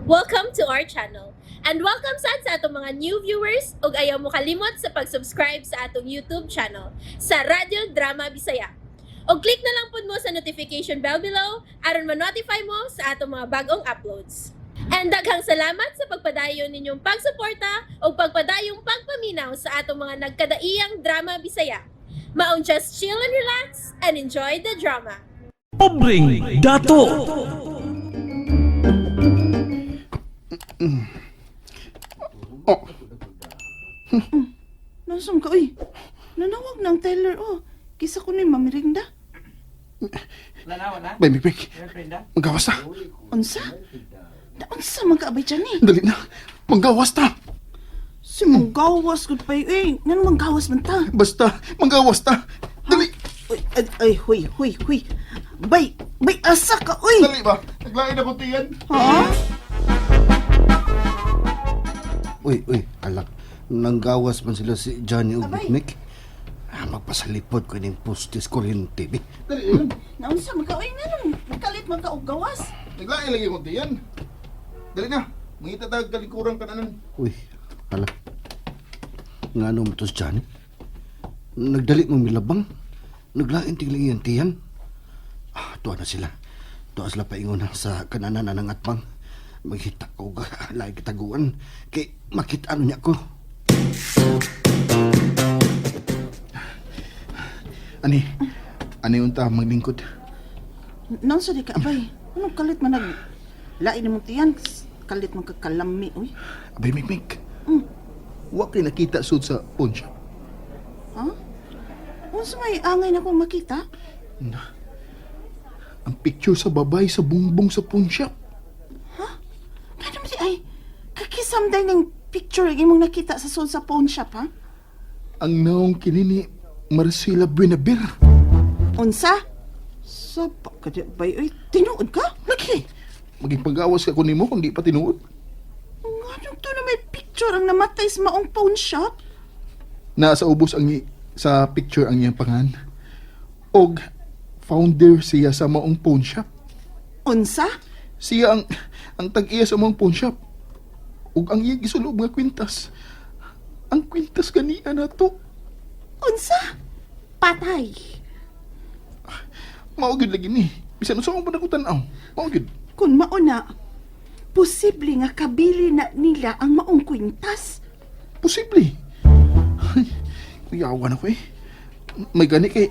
Welcome to our channel. And welcome sad sa atong mga new viewers ug ayaw mo kalimot sa pag-subscribe sa atong YouTube channel sa Radyo Drama Bisaya. Og click na lang pud mo sa notification bell below aron ma-notify mo sa atong mga bagong uploads. And daghang salamat sa pagpadayon ninyong pagsuporta ug pagpadayong pagpaminaw sa atong mga nagkadaiyang drama Bisaya. Maong just chill and relax and enjoy the drama. Pobreng Dato. Oh, Nasaan ka, uy? Nanawag ng teller, oh. Kisa ko ni Mamirinda. Bay, Mikmik. Magawas ta. Unsa? Na unsa man ka abay dyan eh? Dali na. Magawas ta. Si manggawas gud pa eh. Ngano manggawas man ta? Basta, magawas ta. Dali. Uy, ay, ay, huy, huy, huy. Bay, bay, asa ka, uy! Dali ba? Naglain ako tiyan. Ha? Uy, uy, alak. Nanggawas man sila si Johnny ug Abay. Nick. Ah, magpasalipod ko ining postis kuryente, bi. Dali yun. Naunsa man ka, uy? Ngano kalit man ka og gawas? Naglain lagi akong tiyan. Dali na. Mangita ta kalikuran ka na nun. Uy, alak. Nga mo to si Johnny? Nagdali mo milabang. Naglain tigling iyan tiyan. Ah, tuwa na sila. Tuwa sila paingon na sa kananan na ng atbang. Maghita ko ga, lahi kitaguan. Kay makita ano niya ko. Ani, ani unta maglingkod. Naunsa di ka, abay? Anong kalit man nag... Lain mo tiyan? Kalit man ka kalami, uy. Abay, Mikmik. Wa kay nakita sud sa pawn shop. Ha? Unsa may angay na kong makita? Ang picture sa babay sa bungbong sa pawn shop. Ngano man di ay? Kakisamday ng picture ang imong nakita sa sul sa pawn shop, ha? Ang naong kini ni Marcela Buenavir. Unsa? Sa pa ka di bay oy, tinuod ka? Lagi. Maging pagawas ka ko nimo kung di pa tinuod. Nganong to na may picture ang namatay sa maong pawn shop? Nasa ubos ang sa picture ang iyang pangan. Og founder siya sa maong pawn shop. Unsa? Siya ang tag-iya sa maong pawn shop. Ug ang iyang gisulob nga kwintas. Ang kwintas kaniya na to. Unsa? Patay. Mao gyud lagi ni. Bisan unsa man ko tan-aw. Mao gyud. Kung mauna, posible nga kabili na nila ang maong kwintas. Posible. Ay, kuyawan ako eh. May gani kay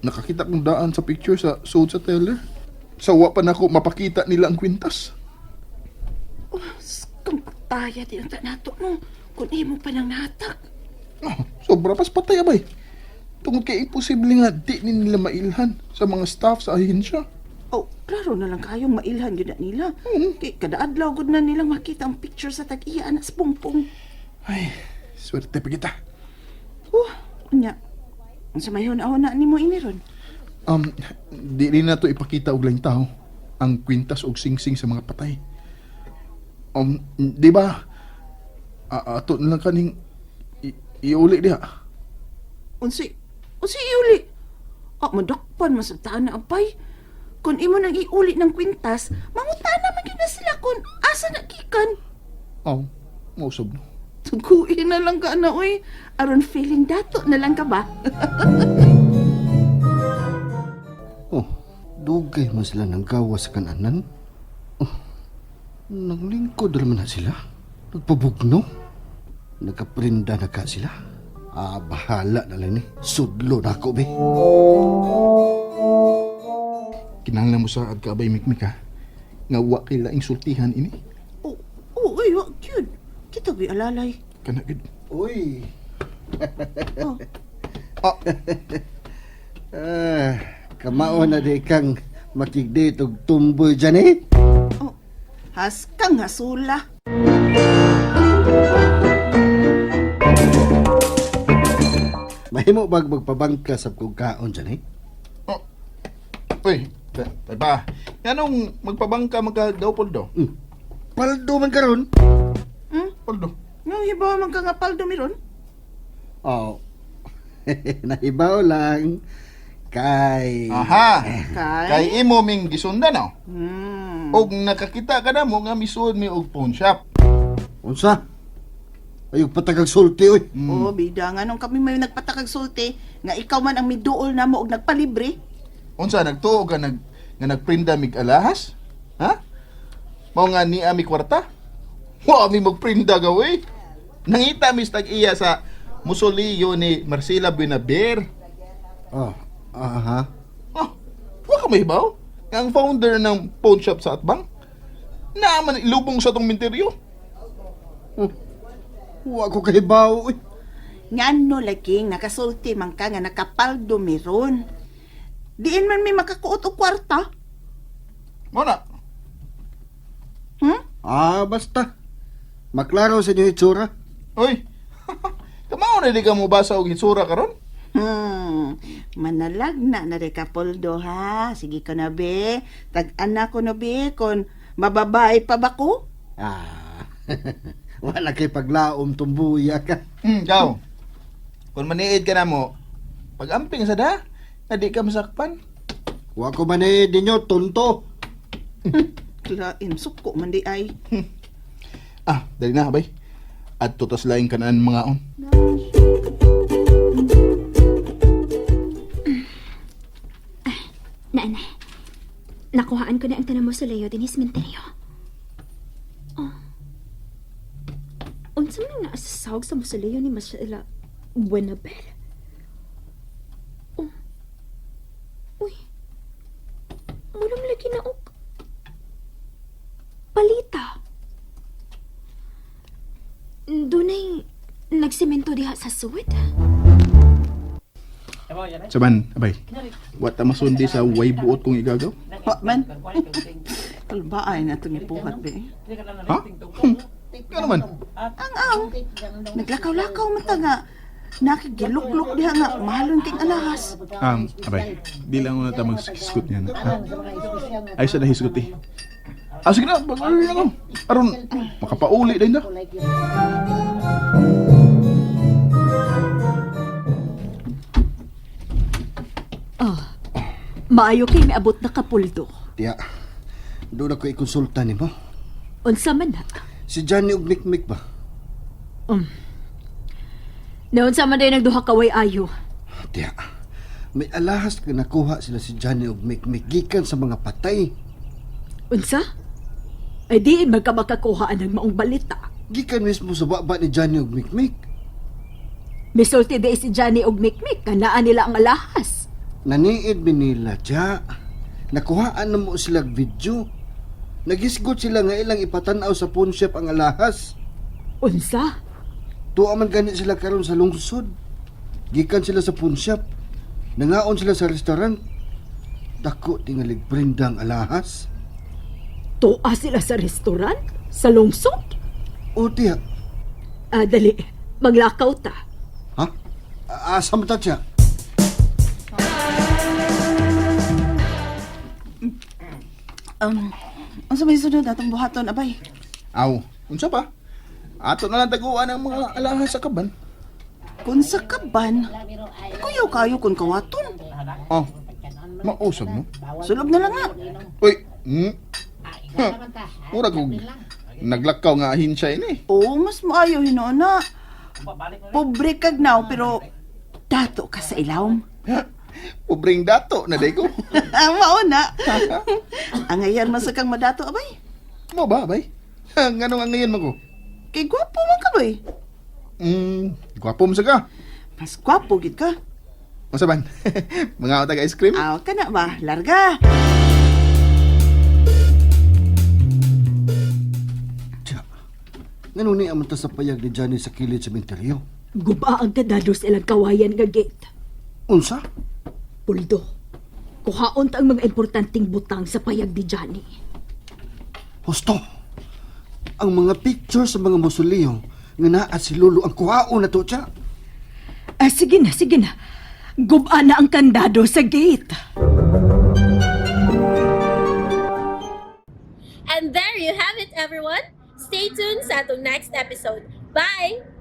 nakakita kong daan sa picture sa suod sa teller. Sa wa pa nako mapakita nila ang kwintas. Oh, kung taya di ang nato no. Kung imo pa nang natak. Oh, sobra pas patay abay. Tungod kay imposible nga di ni nila mailhan sa mga staff sa ahensya. Oh, klaro na lang kayong mailhan yun na nila. Kay kada adlaw gud na nilang makita ang picture sa tag-iya anak sa pungpong. Ay, swerte pa kita. Oh, unya. Unsa may na nimo ini ron? Di rin na to ipakita og laing tao ang kwintas og singsing sa mga patay. Di ba? Ato na lang kaning iuli diha. Unsay unsay iuli? Ah, madakpan man sa taan na abay. Kung imo nang iuli ng kwintas, mangutana man gyud na sila kung asa na gikan. Oh, mausab no. Tuguin na lang ka na, oy. Aron feeling dato na lang ka ba? Oh, dugay man sila nanggawas sa kananan. Oh, naglingkod naman na sila. Nagpabugno. Nagkaprinda na ka sila. Ah, bahala na lang ni. Sudlo na ako, be. Kinahanglan mo sa kabay mikmik ha. Nga wa kay laing sultihan ini. Oh, oh, oy, wa cute. Kita gyud alalay. Kana gid. Uy. Oh, Ah, Ah, kamao na di kang makigdate og tumboy dyan eh. oh. Haskang hasula. Mahimo bag magpabangka sa kong kaon dyan eh. Oh. Uy, tay pa. Nganong magpabangka magka Poldo? Paldo man karon. Poldo. Nga hibaw man ka nga paldo miron? Oh. Nahibaw lang. Kay... Aha. Kay? Kay imo ming gisundan oh. Og nakakita ka na mo nga misuod mi og pawn shop. Unsa? Ayog patagag sulti oy. Oh, bida nga nung kami may nagpatakag sulti nga ikaw man ang miduol namo og nagpalibre. Unsa nagtuo ka nag nga nagprinda mig alahas? Ha? Mao nga ni ami kwarta? Wa mi magprinda gawi. Nangita mi sa tag-iya sa musoleo ni Marcela Buenaver. Oh, aha. Oh, wa ka mahibaw? Nga ang founder ng pawn shop sa Atbang? Naaman ilubong sa tong minteryo. Wa ko kahibaw oy. Ngano laging nakasulti man ka nga nakapaldo meron. Diin man may makakuot og kwarta. Mao na. Ah, basta. Maklaro sa inyo itsura. Oy. Kamao na di ka mo basa og hitsura karon? Manalag na na ka Poldo ha. Sige ko na be. Tag-anak ko na be kon mababae pa ba ko? Ah. Wala kay paglaom tumbuya ka. Gaw. Kung maniid ka na mo, pag-amping sa da, na di ka masakpan. Wa ko man eh ninyo tonto. Klain suko man di ay. Ah, dali na, abay. At tutas laing kanaan mga on. Naanay, nakuhaan ko na ang tanang mausoleo din sementeryo. Oh. Unsa man nga asasawag sa mausoleo ni Marcela Buenabel? Oh. Uy. Mura man lagi na og palita. Dunay nagsemento diha sa suwit. Saban, abay. Wa ta masundi sa way buot kong igagaw. Wa man. Kalbaay na itong ipuhat be. Ha? Nga naman. Ang ang. Naglakaw-lakaw man ta nga. Nakigiluklok diha nga mahalon king alahas. Abay, di lang una ta maghisgot niyan. Ha? Ay, sa nahisgot eh. Ah, sige na, pag-order na ko. Aron, makapauli din na. Maayo kay miabot na kapuldo. Tiya. Doon ako ikonsulta nimo. Unsa man na? Si Johnny og Mikmik ba? Naunsa man day nagduha ka way ayo. Tiya. May alahas nga nakuha sila si Johnny og Mikmik gikan sa mga patay. Unsa? Ay diin man ka makakuha ang maong balita. Gikan mismo sa baba ni Johnny og Mikmik. Misulti di si Johnny og Mikmik nga naa nila ang alahas. Naniid mi nila, tiya. Nakuhaan na mo sila og video. Nagisgot sila nga ilang ipatanaw sa pawn shop ang alahas. Unsa? Tuwa man gani sila karon sa lungsod. Gikan sila sa pawn shop. Nangaon sila sa restaurant. Dako tingalig brinda ang alahas. Tuwa sila sa restaurant? Sa lungsod? O tiya, Ah, dali. Maglakaw ta. ha? Asa man ta tiya? Unsa may sunod atong buhaton abay? Aw, unsa pa? Ato na lang taguan ang mga alahas sa kaban. Kun sa kaban, kuyaw kayo kun kawaton. Oh, mausap mo? Sulob na lang nga. Uy, Ha, mura kong naglakaw nga ahinsya ini. Oo, mas maayo hinuon na. Pobre kag now pero dato ka sa ilawom. Pobreng dato na day ko. Mao na. Angayan man sa kang madato abay. Mo ba, bay? Ngano nga ngayon mo ko? Kay gwapo man ka bay. Gwapo mo sa ka. Mas gwapo gid ka. Unsa man? Mga otag ice cream? Aw ka na ba? Larga. Tiya. Ngano ni man ta sa payag ni Johnny sa kilid sa menteryo? Guba ang kadado sa ilang kawayan nga gate. Unsa? Puldo. Kuhaon ta ang mga importanteng butang sa payag ni Johnny. Husto. Ang mga picture sa mga mausoleo nga naa si Lolo ang kuhaon na to, tiya. Ah, sige na, sige na. Guba na ang kandado sa gate. And there you have it, everyone. Stay tuned sa atong next episode. Bye!